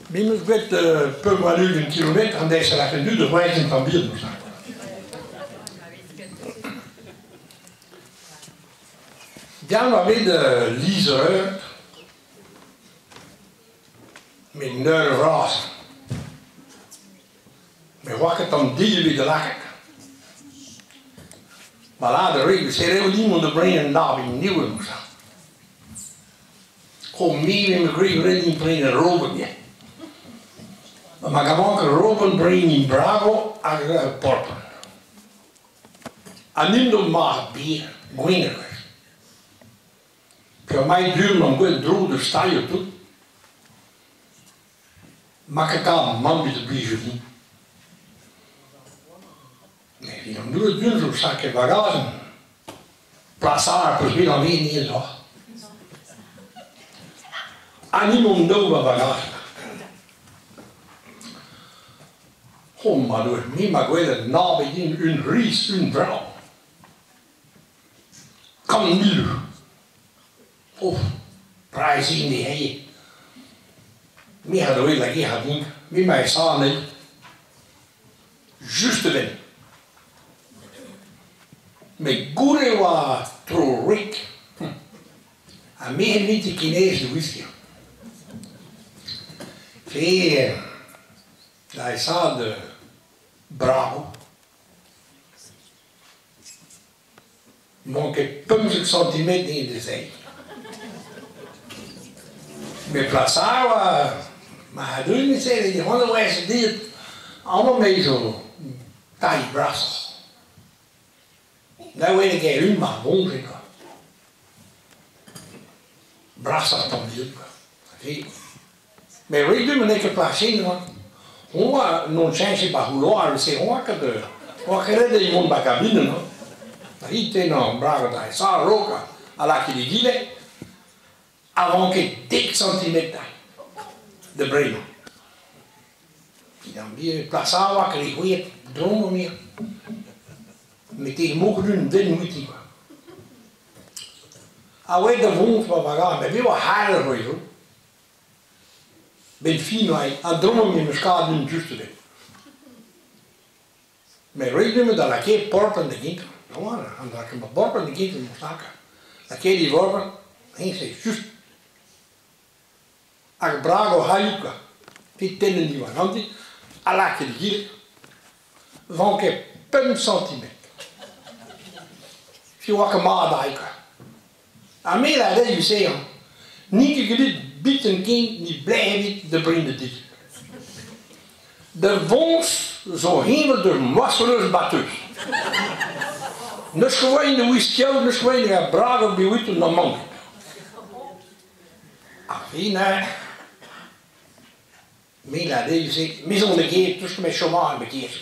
Me 'meus graet 25 kilometr an deiz a lakaen dud da c'hoarzhin tamm bihan ouzh Darn oa bet lizher met neul vras. Ne oa ket an deal evit da lakaat. Ma lâret a rit, se eo din mont da brenañ un navig nevez ouzh Ho me eo graet ret din prenañ ur robot ya. Ma gavan ket robot brenin bravo hag ur porpant. Ha nin d'o mab bihan, gwin Peogwir du-mañ gwell dro da stalioù tout. Ma ket kavet mann evit plijout din. Met evit an dour du zo saket bagazenn. Plasañ ar peus bet an hini deoc'h. Ha ni mont daou ba bagazenn. Oh ma Doue, me 'ma gwelet nabet din un riz, un vrav. 100 000. Oh, prijs int eo. Me a doe da gerc'hat din, me 'ma esañ anezhi. Just a-benn. Met goude e oa tro Rick. Ha me en vije ket aes da wiskañ. Fe da esaat brav. N'on ket 15 santimetr din dezhi. Met plasañ oa ma deuet e c'hoant a oa dit amañ me zo tailh brasoc'h. Da welet ket un mar boñje kwa. Brasoc'h tamm bihan kwa. Met ret n'eo ket plasenn oa. Homañ n'on cheñchet ba c'houloar se oa ket oa ket ret dezhi mont ba kabinenn hañ. Da hit tennañ brav da esañ a-raok ha lakaet egile a vanke dek santimetr da brenañ. Evit plasañ oa ket c'hwek dromm eo. Met e moc'h-dun den outi kwa. A oa da vont war va gav, met me oa haer c'hwi 'Benn fin oa ha dromm eo 'meus kavet un just ebet. Met ret eo da lakaat porpan da ginklañ. An dra ket ma borpan da ginklañ moustakan. Lakaet e vorpan, eñ se just. Hag bras o c'halloud kwa. Evit tennañ diwar ganti ha lakaet egile. 'Vanke 5 santimetr. Piv oa ket mat aze kwa. Ha me a deiz se hañ, n'int ket gellet biken ken ni blevit da brenañ dit. Da voñs zo heñvel d'ur moissonneuse batteuse. N'eus ket voaien da wiskiañ, n'eus ket voaien da bragañ bewit an amann. Ar fin hein, me la deiz-se, me zo ket peus ket chomaj bet ket.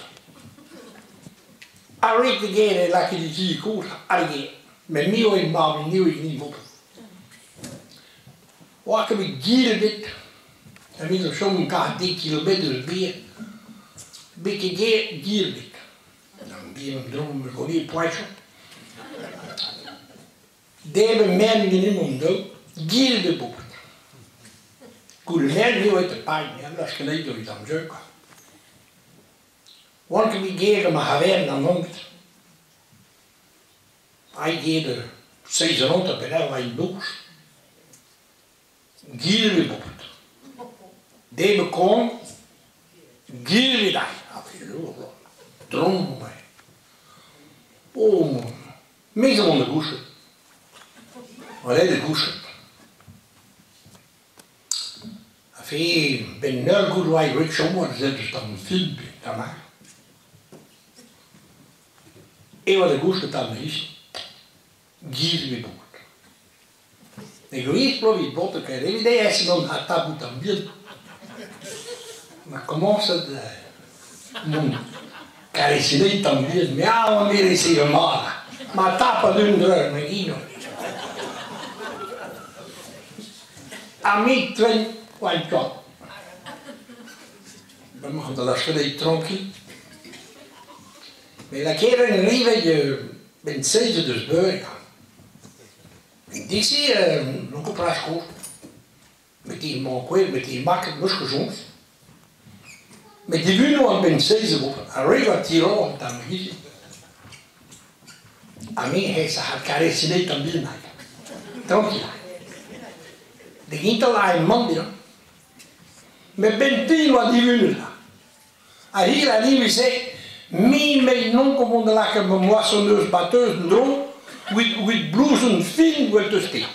Ar ret da gêr e lakaet e ti kozh ar gêr. Met me eo mab n'eo ket vo. Oa ket bet gil ebet. Ha me zo chom kar dek kilometr eus bihan. Bet ket gêr gil ebet. Bihan dro me gonit poañchoù. Debret merenn ganin hon-daou, gil ebet boped. Goude merenn eo aet da paeañ, me a lask anezhi evit an jeu kwa. Oan ket bet ger gant ma c'haverenn an onkl. Aet eo da seizh eur hanter bennak war e noz. Gil ebet boped. Debret koan, gil ebet aet. Dromm eo. Oh, me zo vont da gousket. Aet da gousket. Ha fe, 'benn ur goût 'oa ret chom war sell deus tamm film pe tamm all. E oa da gousket tamm neuze. Giz ebet bout. Ne gouiez bloaz evit bout ket evit aes gant ha tapout ar bihan. Ma komañset mont kareset tamm bihan, me a oan bet ese mat. Ma tapat un dra, ma gino. Ha me tren oa en koad. Bremañ da lâret tranquille. Met lakaet en riveg 'benn seizh deus beure. Disi n'on ket plas kozh. Met emañ kouezhet, met emañ ket 'meus ket soñj. Met dibunoù an benn seizh e vo ar re a tiro an tamm hiziv. Ha me hezh a c'hall karesiñ tamm bihan Tranquille. De gentañ la emañ dezhañ. Met benn tin oa divunet. Ha hir a live-se, me mei non komont da lakaat ma moissonneuse batteuse en-dro, 'wit blouzenn fin gwell 'teus ket.